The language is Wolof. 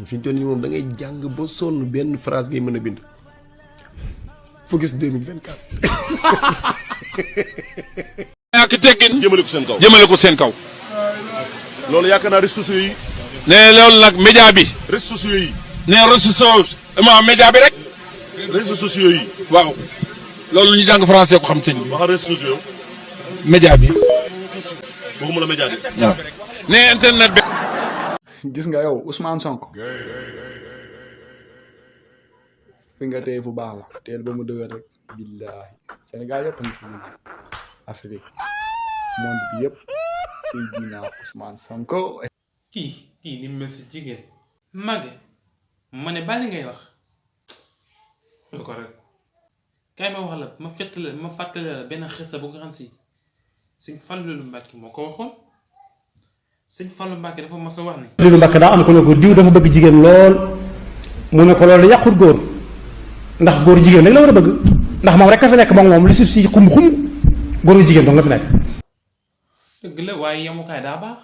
fi ñu toll nii moom da ngay jàng ba sonn benn phrase ngay mën a bind. Focus 2024. ñàkk teggin jëmale ko seen kaw jëmale ko seen kaw. loolu yaakaar naa réseaux sociaux yi. ne loolu nag média bi. réseaux sociaux yi. ne réseaux sociaux média bi rek. réseaux sociaux yi. waaw loolu ñu jàng français ko xam sëñ bi. waxal réseaux sociaux. média bi. waxuma la média bi. waaw ne internet bi. gis nga yow Ousmane Sonko fi nga téye fu baax la teel ba mu dëgër rek billaahi Sénégal yëpp a ngi fi mu Afrique monde bi yëpp Seydina Ousmane Sonko. kii ni mel si jigéen màgge ma ne bàlli ngay wax lu ko rek kay ma wax la ma fàttale la benn xisa bu nga xam si Sëñ Fallu Mbàkke moo ko waxoon. Sëñ Fallu Mbàkke dafa mas a wax ni Fallu Mbàkke daa am ko ne ko diw dafa bëgg jigéen lool mu ne ko loolu yàqut góor ndax góor jigéen rek la war a bëgg ndax moom rek a fi nekk moom li suuf si xum góor jigéen dong la fi nekk. dëgg la waaye yemukaay daa baax.